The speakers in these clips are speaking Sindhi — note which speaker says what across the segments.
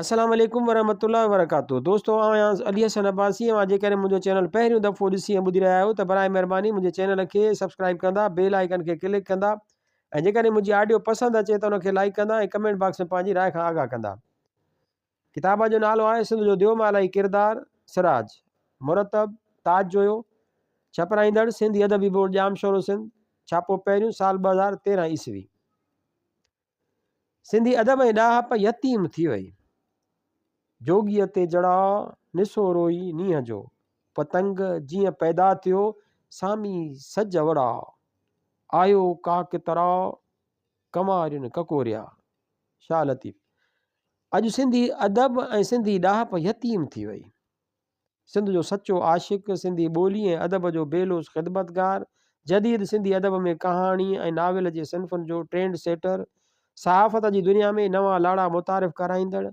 Speaker 1: السلام عليڪم ورحمة الله وبرڪاته دوستو آئون آهيان علي حسن عباسي اوهان جيڪڏهن منهنجو چينل پهريون دفعو ڏسي ۽ ٻڌي رهيا آهيو ته برائي مهرباني منهنجي چينل کي سبسڪرائب ڪندا بيل آئيڪن کي ڪلڪ ڪندا ۽ جيڪڏهن منهنجي آڊيو پسند اچي ته ان کي لائيڪ ڪندا ۽ ڪمينٽ باڪس ۾ پنهنجي راء کان آگاهه ڪندا ڪتاب جو نالو آهي سنڌ جو ديومالائي ڪردار سراج مرتب تاج جويو ڇپرائيندڙ سنڌي ادبي بورڊ ڄامشورو سنڌ ڇاپو پهريون سال 2013 عيسوي سنڌي ادب ۽ ڏاهپ يتيم ٿي وئي. جوڳيء تي جڙاء، نسو روئي نينهن جو. پتنگ جيئن پيدا ٿيو، سامي سج وڙاء. آيو ڪاڪ تراء، ڪنوارين ڪڪوريا. شاهه لطيف. اڄ سنڌي ادب ۽ سنڌي ڏاهپ يتيم ٿي وئي. سنڌ جو سچو عاشق، سنڌي ٻولي ۽ ادب جو بي لوث خدمتگار، جديد سنڌي ادب ۾ ڪهاڻي ۽ ناول جي صنفن جو ٽرينڊ سيٽر، صحافت جي دنيا ۾ نوان لاڙا متعارف ڪرائيندڙ،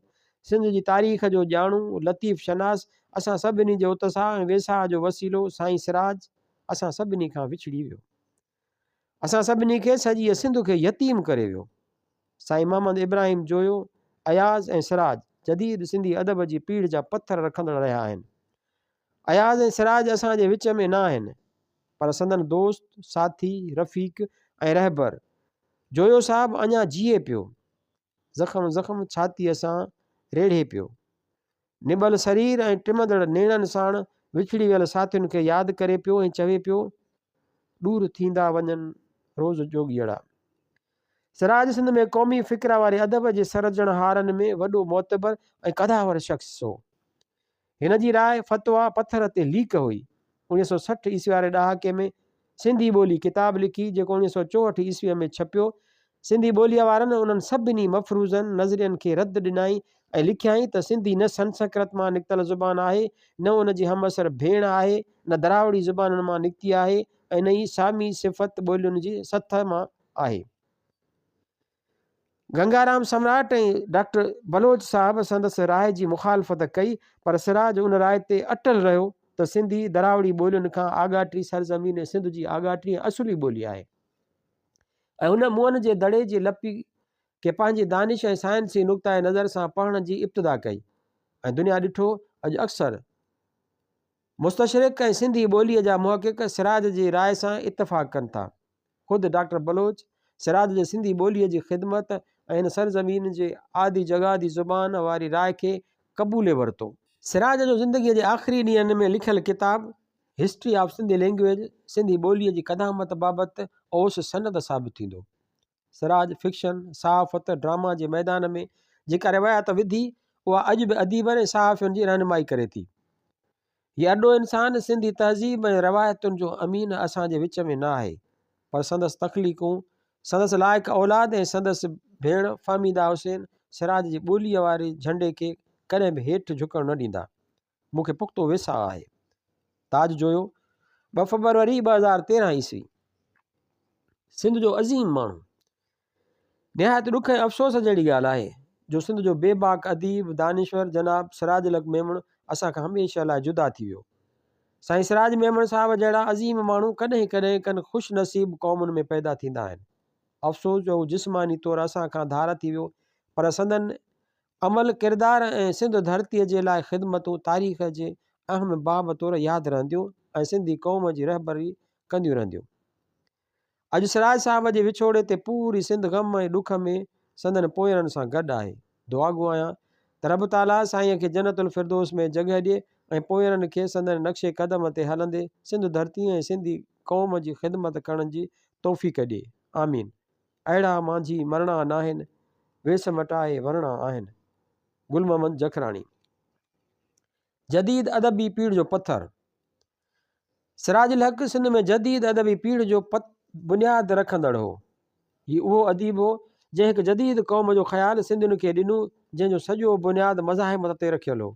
Speaker 1: سنڌ جي تاريخ جو ڄاڻو، لطيف شناس، اسان سڀني جي اتساهه ۽ ويساهه جو وسيلو سائين سراج اسان سڀني کان وڇڙي ويو. اسان سڀني کي سڄيء سنڌ کي يتيم ڪري ويو. سائين محمد ابراهيم جويو، اياز ۽ سراج جديد سنڌي ادب جي پيڙهه جا پٿر رکندڙ رهيا آهن. اياز ۽ سراج اسان جي وچ ۾ نه آهن، پر سندن دوست، ساٿي، رفيق ۽ رهبر جويو صاحب اڃا جيئي پيو. زخم زخم ڇاتيء سان ريڙهي پيو. نٻل سرير ۽ ٽمندڙ نيڻن ساڻ وڇڙي ويل ساٿين کي ياد ڪري پيو ۽ چوي پيو، ڏور ٿيندا وڃن روز جوڳيئڙا. سراج سنڌ ۾ قومي فڪر واري ادب جي سرجڻهارن ۾ وڏو معتبر ۽ قداور شخص هو. هن جي راء فتويٰ پٿر تي ليڪ هئي. 1960 عيسوي واري ڏهاڪي ۾ سنڌي ٻولي ڪتاب لکي، جيڪو 1964 عيسويء ۾ ڇپيو. سنڌي ٻوليء وارن انهن سڀني مفروضن، نظرين کي رد ڏنائين ۽ لکيائين ته سنڌي نه سنسڪرت مان نڪتل زبان آهي، نه ان جي همعصر ڀيڻ آهي، نه دراوڙي زبانن مان نڪتي آهي ۽ نه ئي سامي صفت ٻولين جي سٿ مان آهي. گنگارام سمراٽ ۽ ڊاڪٽر بلوچ صاحب سندس راء جي مخالفت ڪئي، پر سراج ان راء تي اٽل رهيو ته سنڌي دراوڙي ٻولين کان آڳاٽي سرزمين سنڌ جي آڳاٽي ۽ اصلي ٻولي آهي ۽ هن موئن جي دڙي جي لپي کي پنهنجي دانش ۽ سائنسي نقطه نظر سان پڙهڻ جي ابتدا ڪئي ۽ دنيا ڏٺو اڄ اڪثر مستشرق ۽ سنڌي ٻوليء جا محقق سراج جي راء سان اتفاق ڪن ٿا. خود ڊاڪٽر بلوچ، سراج جي سنڌي ٻوليء جي خدمت ۽ هن سرزمين جي آدي جڳادي زبان واري راء کي قبولي ورتو. سراج جو زندگيء جي آخري ڏينهن ۾ لکيل ڪتاب history of Sindhi language Sindhi ٻوليء جي قدامت بابت اوس سند ثابت ٿيندو. سراج فڪشن، صحافت، ڊراما جي ميدان ۾ جيڪا روايت وڌي، اها اڄ به اديبن ۽ صحافين جي رهنمائي ڪري ٿي. هي ارڏو انسان سنڌي تهذيب ۽ روايتن جو امين اسان جي وچ ۾ نه آهي، پر سندس تخليقون، سندس لائق اولاد ۽ سندس ڀيڻ فهميده حسين سراج جي ٻوليء واري جهنڊي کي ڪڏهن به هيٺ جهڪڻ نه ڏيندا. مون کي پختو ويساهه آهي. تاج جويو، ٻه فبروري 2013 عيسوي. سنڌ جو عظيم ماڻهو. نهايت ڏک ۽ افسوس جهڙي ڳالهه آهي جو سنڌ جو بي باڪ اديب، دانشور جناب سراج الحق ميمڻ اسان کان هميشه لاء جدا ٿي ويو. سائين سراج ميمڻ صاحب جهڙا عظيم ماڻهو ڪڏهن ڪڏهن ڪن خوش نصيب قومن ۾ پيدا ٿيندا آهن. افسوس جو هو جسماني طور اسان کان ڌار ٿي ويو پر سندن عمل، ڪردار ۽ سنڌ ڌرتيء جي لاء خدمتون تاريخ جي اهم باب طور ياد رهنديون ۽ سنڌي قوم جي رهبري ڪنديون رهنديون. اڄ سراج صاحب جي وڇوڙي تي پوري سنڌ غم ۽ ڏک ۾ سندن پوئيرن سان گڏ آهي. دعاگو آهيان ته رب تعاليٰ سائينء کي جنت الفردوس ۾ جڳهه ڏئي ۽ پوئيرن کي سندن نقش قدم تي هلندي سنڌ ڌرتيء ۽ سنڌي قوم جي خدمت ڪرڻ جي توفيق ڏئي. آمين. اهڙا مانجهي مرڻا ناهن، ويس مٽائي ورڻا آهن. گل محمد جکراڻي. جديد ادبي پيڙهه جو پٿر. سراج الحق سنڌ ۾ جديد ادبي پيڙهه جو بنياد رکندڙ هو. هي اهو اديب هو، جنهن هڪ جديد قوم جو خيال سنڌين کي ڏنو، جنهن جو سڄو بنياد مزاحمت تي رکيل هو.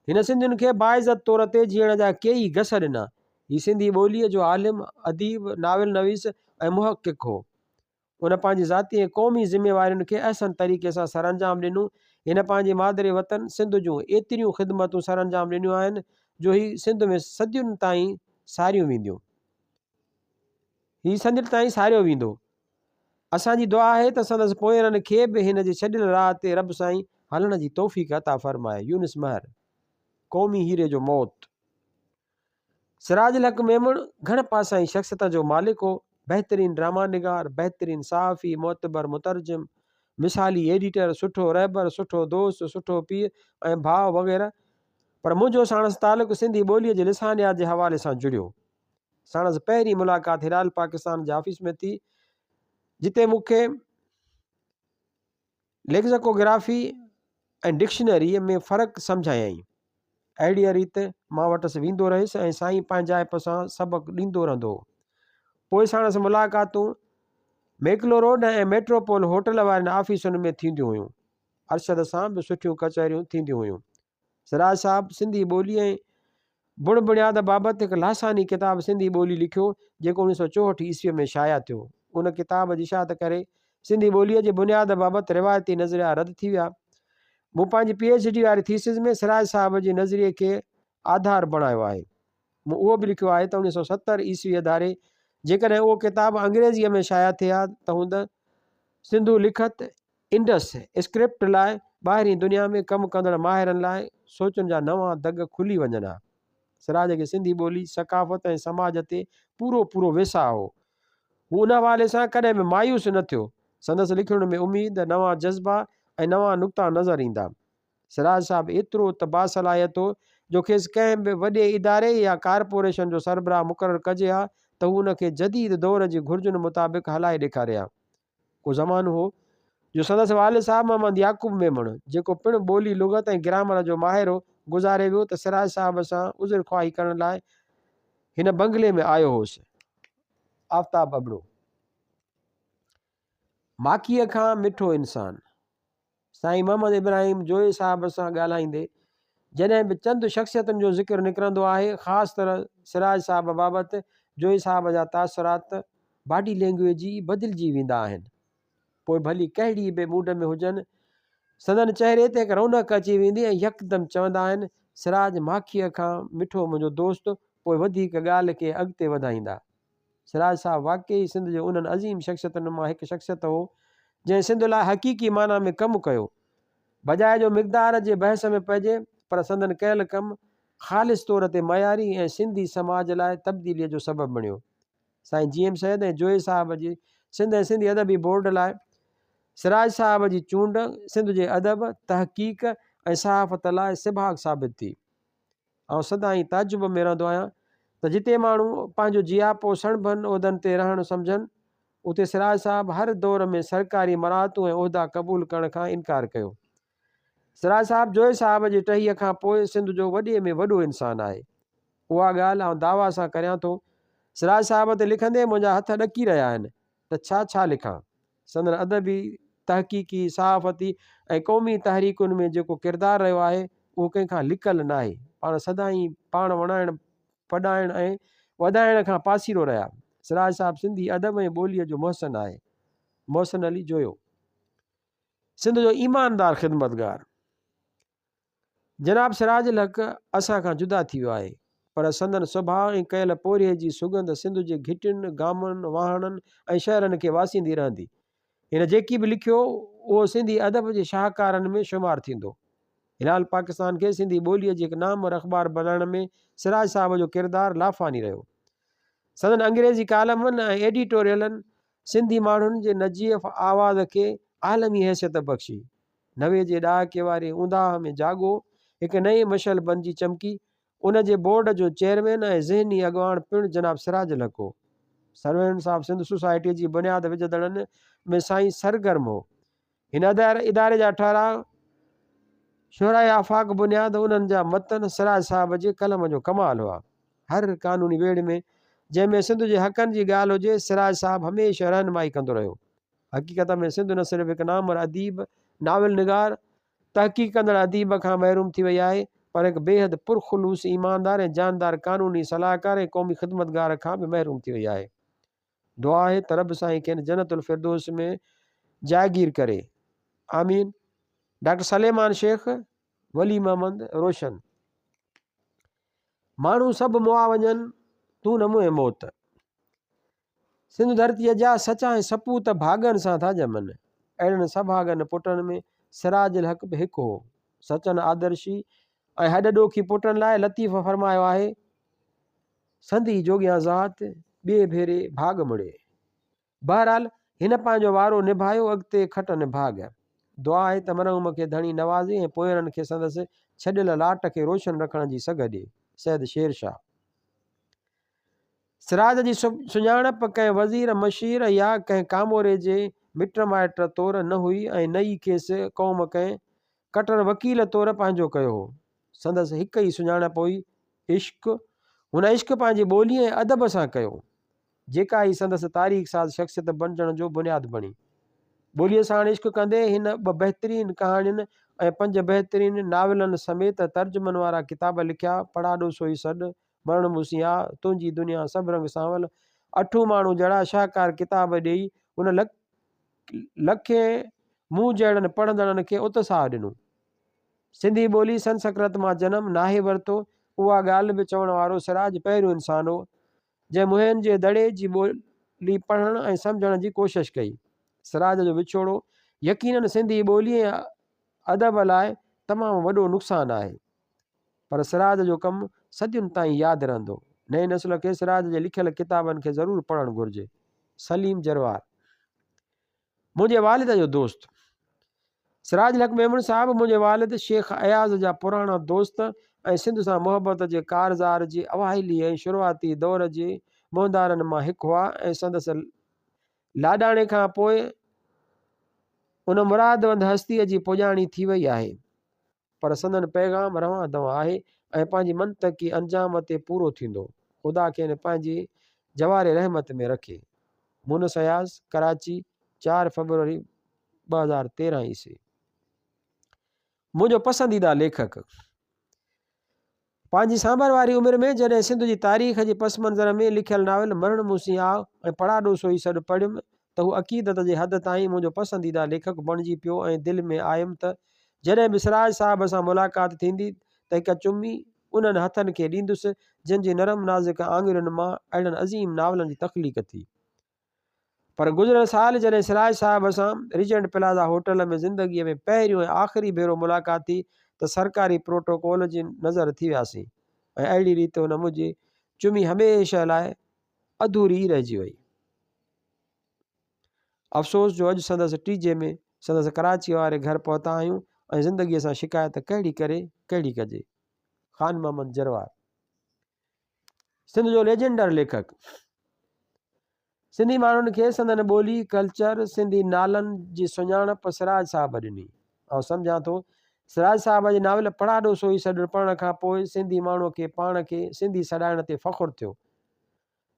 Speaker 1: هن سنڌين کي باعزت طور تي جيئڻ جا ڪيئي گس ڏنا. هي سنڌي ٻوليء جو عالم، اديب، ناول نويس ۽ محقق هو. هن پنهنجي ذاتي ۽ قومي ذميوارين کي احسن طريقي سان سرانجام ڏنو. هن پنهنجي مادري وطن سنڌ جون ايتريون خدمتون سرانجام ڏنيون آهن جو هي سنڌ ۾ صدين تائين ساريون وينديون. هي صدين تائين ساريو ويندو. اسان جي دعا آهي ته سندس پوئيرن کي به هن جي ڇڏيل راهه تي رب سائين هلڻ جي توفيق عطا فرمائي. يونس مهر. قومي هيري جو موت. سراج الحق ميمڻ گهڻ پاسائين شخصيت جو مالڪ هو. بهترين ڊراما نگار، بهترين صحافي، معتبر مترجم، مثالي ايڊيٽر، سٺو رهبر، سٺو دوست، سٺو پيء ۽ ڀاء وغيره. پر منهنجو ساڻس تعلق سنڌي ٻوليء جي لسانيات جي حوالي سان جڙيو. ساڻس پهرين ملاقات هلال پاڪستان جي آفيس ۾ ٿي، جتي مون کي ليڪزڪوگرافي ۽ ڊڪشنريء ۾ فرق سمجهايائين. اهڙيء ريت مان وٽس ويندو رهيس ۽ سائين پنهنجائپ سان سبق ڏيندو رهندو هو. پوء ساڻس ملاقاتون ميڪلو روڊ ۽ ميٽروپول هوٽل وارين آفيسن ۾ ٿينديون هيون. ارشد سان به سٺيون ڪچهريون ٿينديون هيون. سراج صاحب سنڌي ٻولي ۽ بڻ بڻياد بابت هڪ لاثاني ڪتاب سنڌي ٻولي لکيو، جيڪو 1964 عيسويء ۾ شايع ٿيو. ان ڪتاب جي اشاعت ڪري سنڌي ٻوليء جي بنياد بابت روايتي نظريا رد ٿي ويا. مون پنهنجي پي ايڇ ڊي واري ٿيسز ۾ سراج صاحب جي نظريي کي آڌار بڻايو آهي. مون اهو به لکيو آهي ته 1970 عيسويء ڌاري جيڪڏهن اهو ڪتاب انگريزيء ۾ شايع ٿئي ها ته هوند سنڌو لکت، انڊس اسڪرپٽ، لاء ٻاهرين دنيا ۾ ڪم ڪندڙ ماهرن لاء سوچن جا نوان دڳ کلي وڃن ها. سراج کي سنڌي ٻولي، ثقافت ۽ سماج تي پورو پورو ويساهه هو. هو ان حوالي سان ڪڏهن به مايوس نه ٿيو. سندس لکڻين ۾ اميد، نوان جذبا ۽ نوان نقطا نظر ايندا. سراج صاحب ايترو ته باصلاحيت هو جو کيس ڪنهن به وڏي اداري يا ڪارپوريشن جو سربراهه مقرر ڪجي ها ته هو ان کي جديد دور جي گهرجن مطابق هلائي ڏيکاري ها. ڪو زمانو هو جو سندس والد صاحب محمد يعقوب ميمڻ، جيڪو پڻ ٻولي، لغت ۽ گرامر جو ماهر هو، گذاري ويو ته سراج صاحب سان عذر خواهي ڪرڻ لاء هن بنگلي ۾ آيو هوس. آفتاب ابڙو. ماکيء کان مٺو انسان. سائين محمد ابراهيم جويي صاحب سان ڳالهائيندي جڏهن به چند شخصيتن جو ذڪر نڪرندو آهي، خاص طرح سراج صاحب بابت جويي صاحب جا تاثرات، باڊي لينگويج ئي بدلجي ويندا آهن. پوء ڀلي ڪهڙي به موڊ ۾ هجن، سندن چهري تي هڪ رونق اچي ويندي ۽ يڪدم چوندا آهن، سراج ماکيء کان مٺو منهنجو دوست، پوء وڌيڪ ڳالهه کي اڳتي وڌائيندا. سراج صاحب واقعي سنڌ جي انهن عظيم شخصيتن مان هڪ شخصيت هو، جنهن سنڌ لاء حقيقي معنيٰ ۾ ڪم ڪيو. بجاء جو مقدار جي بحث ۾ پئجي، پر سندن ڪيل ڪم خالص طور تي معياري ۽ سنڌي سماج لاء تبديليء جو سبب بڻيو. سائين جي ايم سيد ۽ جويي صاحب جي سنڌ ۽ سنڌي ادبي بورڊ لاء سراج صاحب جي چونڊ سنڌ جي ادب، تحقيق ۽ صحافت لاء سڀاڳ ثابت ٿي. آئون سدائين تعجب ۾ رهندو آهيان ته جتي ماڻهو پنهنجو جياپو سڻڀن عهدن تي رهڻ سمجهن، اتي سراج صاحب هر دور ۾ سرڪاري مراعتون ۽ عهدا قبول ڪرڻ کان انڪار ڪيو. سراج صاحب جويي صاحب جي ٽهيء کان پوء سنڌ جو وڏي ۾ وڏو انسان آهي. اها ڳالهه آئون دعويٰ سان ڪريان ٿو. سراج صاحب تي لکندي منهنجا هٿ ڏڪي رهيا آهن ته ڇا ڇا لکان. سندن ادبي، تحقيقي، صحافتي ۽ قومي تحريڪن ۾ جيڪو ڪردار رهيو آهي، اهو ڪنهن کان لڪل ناهي. پاڻ سدائين پاڻ وڻائڻ، پڏائڻ ۽ وڌائڻ کان پاسيرو رهيا. سراج صاحب سنڌي ادب ۽ ٻوليء جو محسن آهي. محسن علي جويو سنڌ جو ايماندار خدمتگار. جناب سراج الحق اسان کان جدا ٿي ويو آهي، پر سندن سڀاء ۽ ڪيل پورهيي جي سڳنڌ سنڌ جي گهٽين، گامن، واهڻن ۽ شهرن کي واسيندي رهندي. هن جيڪي به لکيو، اهو سنڌي ادب جي شاهڪارن ۾ شمار ٿيندو. هلال پاڪستان کي سنڌي ٻوليء جي هڪ نامور اخبار بنائڻ ۾ سراج صاحب جو ڪردار لافاني رهيو. سندن انگريزي ڪالمن ۽ ايڊيٽوريلن سنڌي ماڻهن جي نجيف آواز کي عالمي حيثيت بخشي. 90 جي ڏهاڪي واري اونداهه ۾ جاڳو هڪ نئين مشعل بنجي چمڪي. ان جي بورڊ جو چيئرمين ۽ ذهني اڳواڻ پڻ جناب سراج الحق هو. سروينٽس آف سنڌ سوسائٽيء جي بنياد وجهندڙن ۾ سائين سرگرم هو. هن اداري جا ٺهراء شهراء آفاق بنياد انهن جا متن سراج صاحب جي قلم جو ڪمال هئا. هر قانوني ويڙهه ۾ جنهن ۾ سنڌ جي حقن جي ڳالهه هجي، سراج صاحب هميشه رهنمائي ڪندو رهيو. حقيقت ۾ سنڌ نه صرف هڪ نامور اديب، ناول نگار، تحقيق ڪندڙ اديب کان محروم ٿي وئي آهي، پر هڪ بيحد پرخلوص، ايماندار ۽ جاندار قانوني صلاحڪار ۽ قومي خدمتگار کان به محروم ٿي وئي آهي. دعا آهي ته رب سائين کين جنت الفردوس ۾ جائگير ڪري. آمين. ڊاڪٽر سليمان شيخ، ولي محمد روشن. ماڻهو سڀ مئا وڃن، تون نه مئين موت. سنڌ ڌرتيء جا سچا ۽ سپوت ڀاڳن سان ٿا ڄمن. اهڙن سڀاڳن پٽن ۾ سراج الحق به هڪ هو. سچن آدرشي ۽ هڏ ڏوکي پٽن لاء لطيف فرمايو آهي، سندي جوڳيان ذات، ٻئي ڀيري ڀاڳ مڙي. بهرحال هن پنهنجو وارو نڀايو اڳتي کٽن ڀاڳ. دعا آهي ته مرحوم کي ڌڻي نوازي ۽ پوئيرن کي سندس ڇڏيل لاٽ کي روشن رکڻ جي سگهه ڏي. سيد شير شاهه. سراج جي سڃاڻپ ڪنهن وزير مشير يا ڪنهن ڪاموري جي مٽ مائٽ طور نه هئي ۽ نه ئي کيس قوم ڪنهن ڪٽر وڪيل طور پنهنجو ڪيو هو. سندس هڪ ئي سڃاڻپ هئي عشق. هن عشق پنهنجي ٻولي ۽ ادب سان ڪيو. جيڪا ئي سندس تاريخ ساز شخصيت بڻجڻ جو بنياد بڻي. ٻوليء ساڻ عشق ڪندي هن ٻه بهترين ڪهاڻين ۽ پنج بهترين ناولن سميت ترجمن وارا ڪتاب لکيا، پڙاڏو سوئي سڏ، مرڻ مون سين آ، تنهنجي دنيا سڀ رنگ سانول، اٺون ماڻهو جهڙا شاهڪار ڪتاب ڏيئي هن لکين مون جهڙن پڙهندڙن کي اتساهه ڏنو. سنڌي ٻولي سنسڪرت مان جنم ناهي ورتو، اها ڳالهه به چوڻ وارو سراج پهريون انسان هو. جنهن موهن جي دڙي جي ٻولي پڙهڻ ۽ سمجهڻ جي ڪوشش ڪئي. سراج جو وڇوڙو يقينن سنڌي ٻولي ۽ ادب لاء تمام وڏو نقصان آهي. پر سراج جو ڪم صدين تائين ياد رهندو. نئين نسل کي سراج جي لکيل ڪتابن کي ضرور پڙهڻ گهرجي. سليم جروار. منهنجي والد جو دوست. سراج الحق ميمڻ صاحب منهنجي والد شيخ اياز جا پراڻا دوست ۽ سنڌ سان محبت جي ڪارزار جي اوائلي ۽ شروعاتي دور جي مهندارن مان هڪ هئا ۽ سندس لاڏاڻي کان پوء ان مرادوند هستيء جي پڄاڻي ٿي وئي آهي. پر سندن پيغام روان دوان آهي ۽ پنهنجي منطقي انجام تي پورو ٿيندو. خدا کين پنهنجي جوار رحمت ۾ رکي. مونس اياز، ڪراچي، چار فيبروري 2013 عيسوي. منهنجو پسنديده ليکڪ. پنهنجي سانڀر واري عمر ۾ جڏهن سنڌ جي تاريخ جي پس منظر ۾ لکيل ناول مرڻ مون سين آء ۽ پڙاڏو سوئي سڏ پڙهيم ته هو عقيدت جي حد تائين منهنجو پسنديده ليکڪ بڻجي پيو ۽ دل ۾ آيم ته جڏهن به سراج صاحب سان ملاقات ٿيندي ته هڪ چمي انهن هٿن کي ڏيندس جن جي نرم نازڪ آڱرين مان اهڙن عظيم ناولن جي تخليق ٿي. پر گذريل سال جڏهن سراج صاحب سان ريجنٽ پلازا هوٽل ۾ زندگيء ۾ پهريون ۽ آخري ڀيرو ملاقات ٿي ته سرڪاري پروٽوڪول جي نظر ٿي وياسين ۽ اهڙي ريت ان منهنجي چمي هميشه لاء اڌوري ئي رهجي وئي. افسوس جو اڄ سندس ٽيجي ۾ سندس ڪراچيء واري گهر پهتا آهيون ۽ زندگيء سان شڪايت ڪهڙي ڪري ڪهڙي ڪجي. خان محمد جروار. سنڌ جو ليجنڊر ليکڪ. سنڌي ماڻهن کي سندن ٻولي، ڪلچر، سنڌي نالن جي سڃاڻپ سراج صاحب ڏني. آئون سمجهان ٿو سراج صاحب جي ناول پڙاڏو سوئي سڏ پڙهڻ کان پوء سنڌي ماڻهوء کي پاڻ کي سنڌي سڏائڻ تي فخر ٿيو.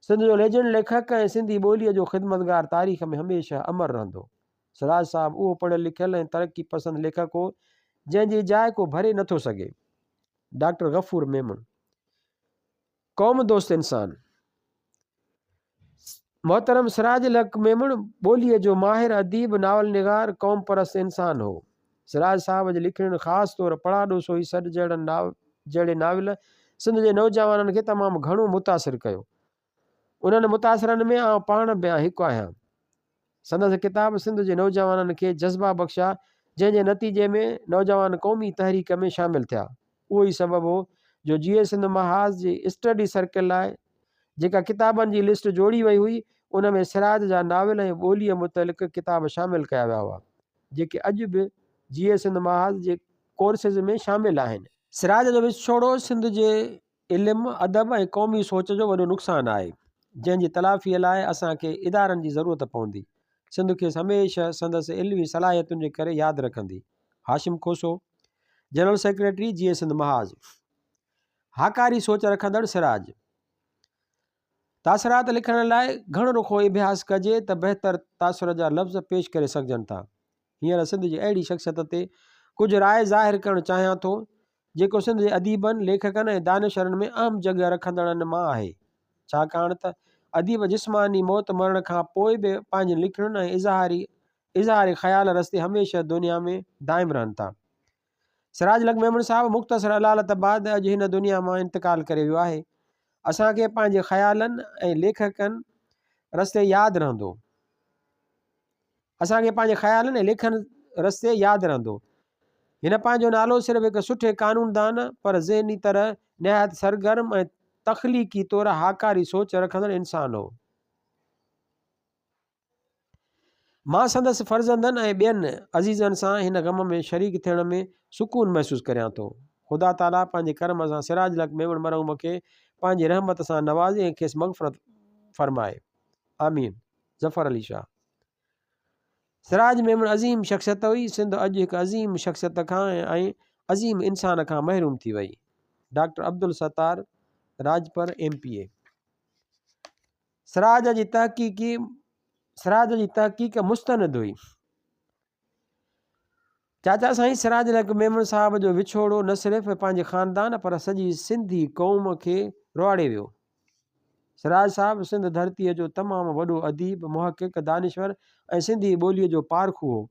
Speaker 1: سنڌ جو ليجنڊ ليکڪ ۽ سنڌي ٻوليء جو خدمتگار تاريخ ۾ هميشه امر رهندو. سراج صاحب اهو پڙهيل لکيل ۽ ترقي پسند ليکڪ هو، جنهن جي جاء ڪو ڀري نٿو سگهي. ڊاڪٽر غفور ميمڻ قوم دوست انسان محترم سراج الحق ميمڻ ٻوليء جو ماهر اديب ناول نگار قوم پرست انسان هو. سراج صاحب جي لکڻين خاص طور پڙاڏو سوئي سڏ جهڙن جهڙي ناول سنڌ جي نوجوانن کي تمام گهڻو متاثر ڪيو. انهن متاثرن ۾ آئون پاڻ به هڪ آهيان. سندس ڪتاب سنڌ جي نوجوانن کي جذبا بخشيا، جنهن جي نتيجي ۾ نوجوان قومي تحريڪ ۾ شامل ٿيا. اهو ئي سبب هو جو جيئي سنڌ محاذ جي اسٽڊي سرڪل لاء جيڪا ڪتابن جي لسٽ جوڙي وئي هئي، ان ۾ سراج جا ناول ۽ ٻوليء متعلق ڪتاب شامل ڪيا ويا هئا، جيڪي اڄ به جيئي سنڌ محاذ جي ڪورسز ۾ شامل آهن. سراج جو وڇوڙو سنڌ جي علم، ادب ۽ قومي سوچ جو وڏو نقصان آهي، جنهن جي تلافيء لاء اسان کي ادارن جي ضرورت پوندي. سنڌ کيس هميشه سندس علمي صلاحيتن جي ڪري ياد رکندي. هاشم کوسو، جنرل سيڪريٽري، جيئي سنڌ محاذ. هاڪاري سوچ رکندڙ سراج. تاثرات لکڻ لاء گهڻ رخو اڀياس ڪجي ته بهتر تاثر جا لفظ پيش ڪري سگهجن ٿا. هينئر سنڌ جي اهڙي شخصيت تي ڪجهه راء ظاهر ڪرڻ چاهيان ٿو، جيڪو سنڌ جي اديبن، ليکڪن ۽ دانشورن ۾ اهم جڳهه رکندڙن مان آهي. ڇاڪاڻ ته اديب جسماني موت مرڻ کان پوء به پنهنجين لکڻين ۽ اظهاري اظهار خيال رستي هميشه دنيا ۾ دائم رهن ٿا. سراج الحق ميمڻ صاحب مختصر علالت بعد اڄ هن دنيا مان انتقال ڪري ويو آهي. اسان کي پنهنجي خيالن ۽ ليکڪن رستي ياد رهندو. اسان کي پنهنجي خيالن ۽ ليکن رستي ياد رهندو. هن پنهنجو نالو صرف هڪ سٺي قانوندان پر ذهني طرح نهايت سرگرم ۽ تخليقي طور هاڪاري سوچ رکندڙ انسان هو. مان سندس فرزندن ۽ ٻين عزيزن سان هن غم ۾ شريڪ ٿيڻ ۾ سڪون محسوس ڪريان ٿو. خدا تعاليٰ پنهنجي ڪرم سان سراج الحق ميمڻ مرحوم کي پنهنجي رحمت سان نوازي ۽ کيس مغفرت فرمائي. آمين. ظفر علي شاهه. سراج ميمڻ عظيم شخصيت هئي. سنڌ اڄ هڪ عظيم شخصيت کان ۽ عظيم انسان کان محروم ٿي وئي. Doctor Abdul Sattar Rajpar M P A. Siraj جي تحقيقي سراج جي تحقيق مستند هئي. چاچا سائين سراج الحق ميمڻ صاحب جو وڇوڙو نه صرف پنهنجي خاندان پر سڄي سنڌي قوم کي روئاڙي ويو. سراج صاحب سنڌ ڌرتيء جو تمام وڏو اديب، محقق، دانشور ۽ سنڌي ٻوليء جو پارکو هو.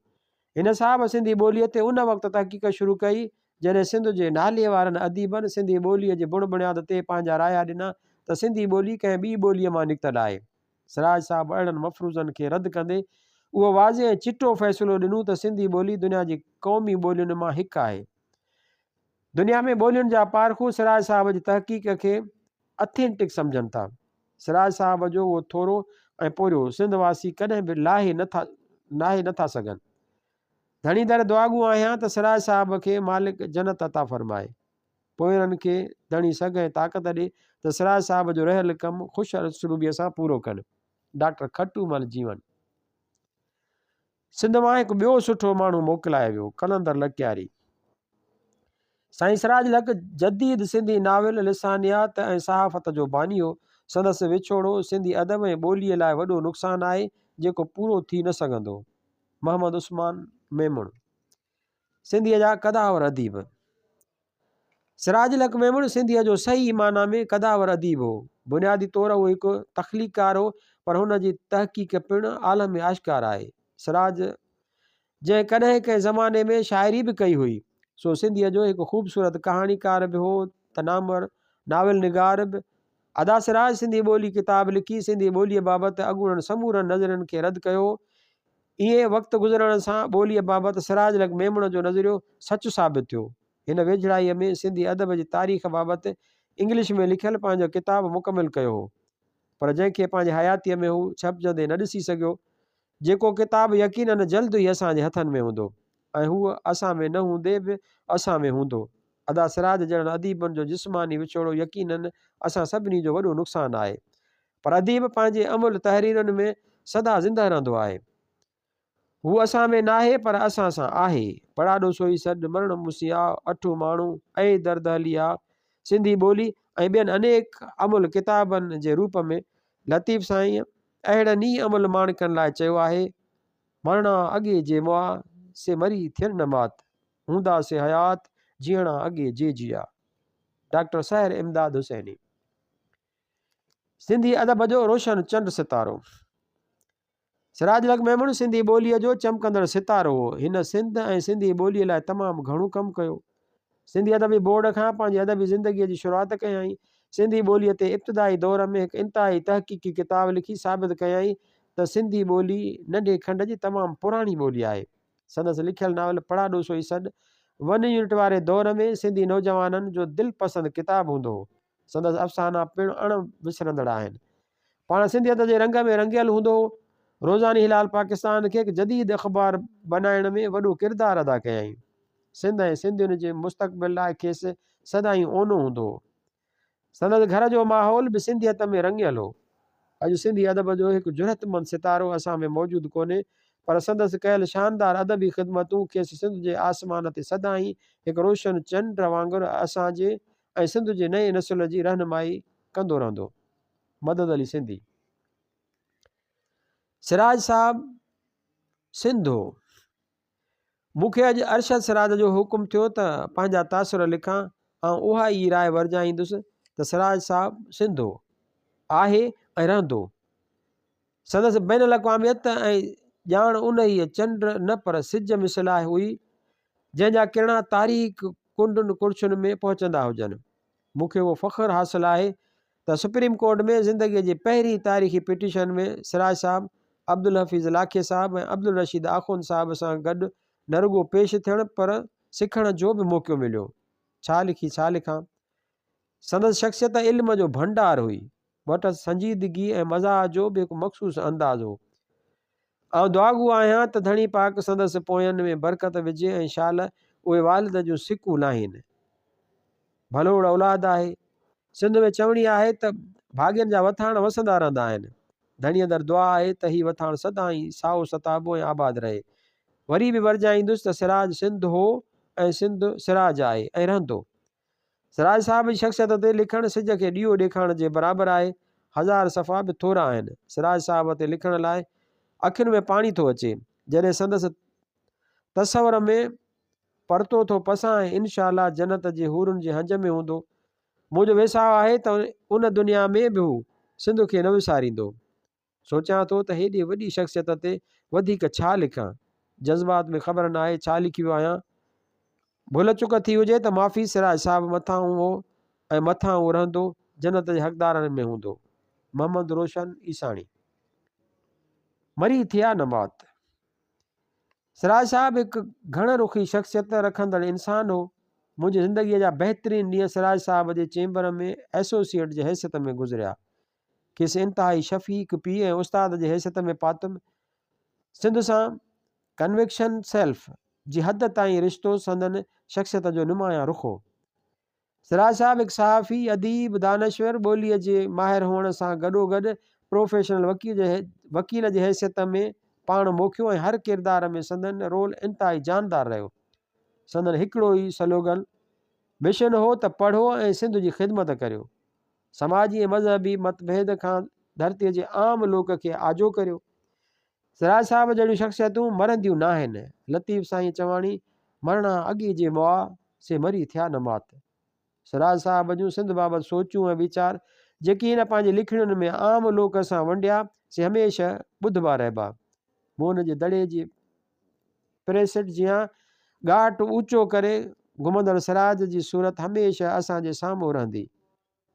Speaker 1: هن صاحب سنڌي ٻوليء تي ان وقت تحقيق شروع ڪئي، جڏهن سنڌ جي نالي وارن اديبن سنڌي ٻوليء جي بڻ بڻياد تي پنهنجا رايا ڏنا ته سنڌي ٻولي ڪنهن ٻي ٻوليء مان نڪتل آهي. سراج صاحب اهڙن مفروضن کي رد ڪندي اهو واضح ۽ چٽو فيصلو ڏنو ته سنڌي ٻولي دنيا جي قومي ٻولين مان هڪ آهي. دنيا ۾ ٻولين جا پارکو سراج صاحب جي تحقيق کي اٿينٽڪ سمجهن ٿا. سراج صاحب جو اهو ٿورو ۽ پورهيو سنڌ واسي ڪڏهن به لاهي نه ٿا ناهي نه ٿا سگهن. ڌڻي در دعاگو آهيان ته سراج صاحب کي مالڪ جنت عطا فرمائي. پوئرن کي ڌڻي سگهه ۽ طاقت ڏي ته سراج صاحب جو رهيل ڪم خوش اسلوبيء سان پورو ڪن. ڊاڪٽر کٽو مل جيون. سنڌ مان هڪ ٻيو سٺو ماڻهو موڪلائي ويو، قلندر لڪياري. سائين سراج الحق جديد سنڌي ناول، لسانيات ۽ صحافت جو باني هو. سندس وڇوڙو سنڌي ادب ۽ ٻوليء لاء وڏو نقصان آهي، جيڪو پورو ٿي نه سگهندو. محمد عثمان ميمڻ. سنڌيء جا قدآور اديب. سراج الحق ميمڻ سنڌيء جو صحيح معنيٰ ۾ قدآور اديب هو. بنيادي طور هو هڪ تخليقڪار هو، پر هن جي تحقيق پڻ عالم ۾ آشڪار آهي. سراج جنهن ڪڏهن ڪنهن زماني ۾ شاعري به ڪئي هئي، سو سنڌيء جو هڪ خوبصورت ڪهاڻيڪار به هو ته نامور ناول نگار به. ادا سراج سنڌي ٻولي ڪتاب لکي سنڌي ٻوليء بابت اڳوڻن سمورن نظرين کي رد ڪيو هو. ايئن وقت گذرڻ سان ٻوليء بابت سراج الحق ميمڻ جو نظريو سچ ثابت ٿيو. هن ويجهڙائيء ۾ سنڌي ادب جي تاريخ بابت انگلش ۾ لکيل پنهنجو ڪتاب مڪمل ڪيو هو، پر جنهن کي پنهنجي حياتيء ۾ هو ڇپجندي نه ڏسي سگهيو، جيڪو ڪتاب يقيناً جلد ئي اسان جي هٿن ۾ هوندو ۽ هو اسان ۾ نه هوندي به اسان ۾ هوندو. ادا سراج جهڙن اديبن جو جسماني وڇوڙو يقيناً اسان سڀني جو وڏو نقصان آهي. پر اديب پنهنجي املھ تحريرن ۾ سدا زنده رهندو آهي. هو اسان ۾ ناهي پر اسان سان آهي. پڙاڏو سوئي سڏ، مرڻ مون آء، اٺون ماڻهو، اي درد هلي آء، سنڌي ٻولي ۽ ٻين انيڪ املھ ڪتابن جي روپ ۾ لطيف سائينء اهڙن ئي املھ ماڻڪن لاء چيو آهي، مرڻا اڳي جي مئا، سي مري ٿين نه مات، هوندا سي حيات، جيئڻا اڳي جي جيئا. ڊاڪٽر سحر امداد حسيني. سنڌي ادب جو روشن چنڊ ستارو. سراج الحق ميمڻ سنڌي ٻوليء جو چمڪندڙ ستارو هو. هن سنڌ ۽ سنڌي ٻوليء لاء تمام گهڻو ڪم ڪيو. سنڌي ادبي بورڊ کان پنهنجي ادبي زندگيء جي شروعات ڪيائين. سنڌي ٻوليء تي ابتدائي دور ۾ هڪ انتهائي تحقيقي ڪتاب لکي ثابت ڪيائين ته سنڌي ٻولي ننڍي کنڊ جي تمام پراڻي ٻولي آهي. سندس لکيل ناول پڙاڏو سوئي سڏ ون يونٽ واري دور ۾ سنڌي نوجوانن جو دلپسند ڪتاب هوندو هو. سندس افسانا پڻ اڻ وسرندڙ آهن. پاڻ سنڌيت جي رنگ ۾ رڱيل هوندو هو. روزاني هلال پاڪستان کي هڪ جديد اخبار بنائڻ ۾ وڏو ڪردار ادا ڪيائين. سنڌ ۽ سنڌين جي مستقبل لاء کيس سدائين اونو هوندو هو. سندس گهر جو ماحول به سنڌيت ۾ رڱيل هو. اڄ سنڌي ادب جو هڪ جرئتمند ستارو اسان ۾ موجود ڪونهي پر سندس ڪيل شاندار ادبي خدمتون کيس سنڌ جي آسمان تي سدائين هڪ روشن چنڊ وانگر اسان جي ۽ سنڌ جي نئين نسل جي رهنمائي ڪندو رهندو. مدد علي سنڌي. سراج صاحب سنڌ هو. مون کي اڄ ارشد سراج جو حڪم ٿيو ته پنهنجا تاثر لکان، آئون اها ئي راء ورجائيندس ته سراج صاحب سنڌ هو، آهي ۽ رهندو. سندس بين الاقواميت ۽ ڄاڻ انهيء چنڊ نه پر سج مثل هئي، جنهن جا ڪرڻا تاريڪ ڪنڊن ڪڙڇن ۾ پهچندا هجن. مون کي اهو فخر حاصل آهي ته سپريم ڪورٽ ۾ زندگيء جي پهرين تاريخي پٽيشن ۾ سراج صاحب، عبدالحفيظ لاکي صاحب ۽ عبدالرشيد آخوند صاحب سان گڏ نه رڳو پيش ٿيڻ پر سکڻ جو به موقعو مليو. ڇا لکي ڇا لکان. سندس شخصيت علم جو ڀنڊار هئي. وٽس سنجيدگي ۽ مزاح جو به هڪ مخصوص انداز هو. آئون دعاگو آهيان ته ڌڻي پاڪ سندس پوين ۾ برڪت وجهي ۽ شال اهي والد جون سڪون لاهين. ڀلوڙ اولاد آهي. سنڌ ۾ چوڻي آهي ته ڀاڳين جا وٿاڻ وسندا رهندا آهن. ڌڻيء در دعا آهي ته هي وٿاڻ سدائين سائو ستابو ۽ آباد رهي. وري به ورجائيندس ته سراج سنڌ هو ۽ سنڌ سراج آهي ۽ رهندو. سراج صاحب جي شخصيت تي لکڻ سج کي ڏيئو ڏيکارڻ جي برابر آهي. هزار صفحا به ٿورا آهن. سراج صاحب تي لکڻ لاء اکين ۾ پاڻي ٿو اچي. جڏهن سندس تصور ۾ پرتو ٿو پسان ۽ انشاء الله جنت جي حورن جي هنج ۾ هوندو. منهنجو ويساهه آهي ته ان دنيا ۾ به هو سنڌ کي نه وساريندو. سوچيان ٿو ته هيڏي وڏي شخصيت تي وڌيڪ ڇا لکان. جذبات ۾ خبر ناهي ڇا لکي ويو آهيان. ڀل چڪ ٿي هجي ته معافي سراج صاحب مٿانهون هو ۽ مٿانهون رهندو جنت جي حقدارن ۾ هوندو. محمد روشن عيساڻي. مري ٿيا نه مات. سراج صاحب هڪ گهڻ رخي شخصيت رکندڙ انسان هو. منهنجي زندگيء جا بهترين ڏينهن سراج صاحب جي چيمبر ۾ ايسوسيئيٽ جي حيثيت ۾ گذريا. کيس انتهائي شفيق پيء ۽ استاد جي حيثيت ۾ پاتم. سنڌ سان ڪنوڪشن سيلف جي حد تائين رشتو سندن شخصيت جو نمايان رخ هو. سراج صاحب هڪ صحافي، اديب، دانشور، ٻوليء جي ماهر هئڻ سان گڏوگڏ پروفيشنل وڪيل جي حيثيت ۾ پاڻ موکيو ۽ هر ڪردار ۾ سندن رول انتهائي جاندار رهيو. سندن هڪڙو ئي سلوگن، مشن هو ته پڙهو ۽ سنڌ جي خدمت ڪريو. سماجي ۽ مذهبي متڀيد کان ڌرتيء جي عام لوڪ کي آجو ڪريو. سراج صاحب جهڙيون شخصيتون مرنديون ناهن. لطيف سائين چواڻي، مرڻا اڳي جي مئا، سي مري ٿيا نه مات. سراج صاحب جون سنڌ بابت سوچون ۽ ويچار، جيڪي هن پنهنجي لکڻين ۾ عام لوڪ سان ونڊيا، سي هميشه ٻڌبا رهبا. موهن جي دڙي جي پريسٽ جيان ڳاٽ اوچو ڪري گهمندڙ سراج جي صورت هميشه اسان جي سامهون رهندي.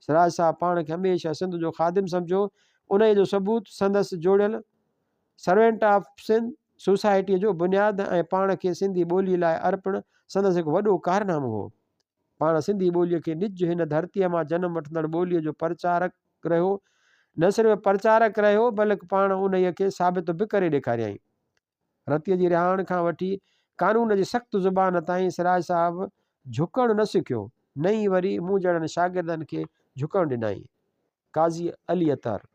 Speaker 1: سراج صاحب پاڻ کي هميشه سنڌ جو خادم سمجهيو، انهيء جو ثبوت سندس جوڙيل سرونٽ آف سنڌ سوسائٽيء جو بنياد ۽ پاڻ کي سنڌي ٻوليء لاء ارپڻ سندس هڪ وڏو ڪارنامو هو. پاڻ سنڌي ٻوليء کي نج هن ڌرتيء مان جنم وٺندڙ ٻوليء جو پرچارڪ رهيو، نه صرف پرچارڪ رهيو بلڪ پاڻ انهيء کي ثابت به ڪري ڏيکاريائين. رتيء جي رهاڻ کان وٺي قانون جي سخت زبان تائين سراج صاحب جهڪڻ نه سکيو، نه ئي وري مون جهڙن شاگردن کي جهڪڻ ڏنائين. قاضي علي اطهر.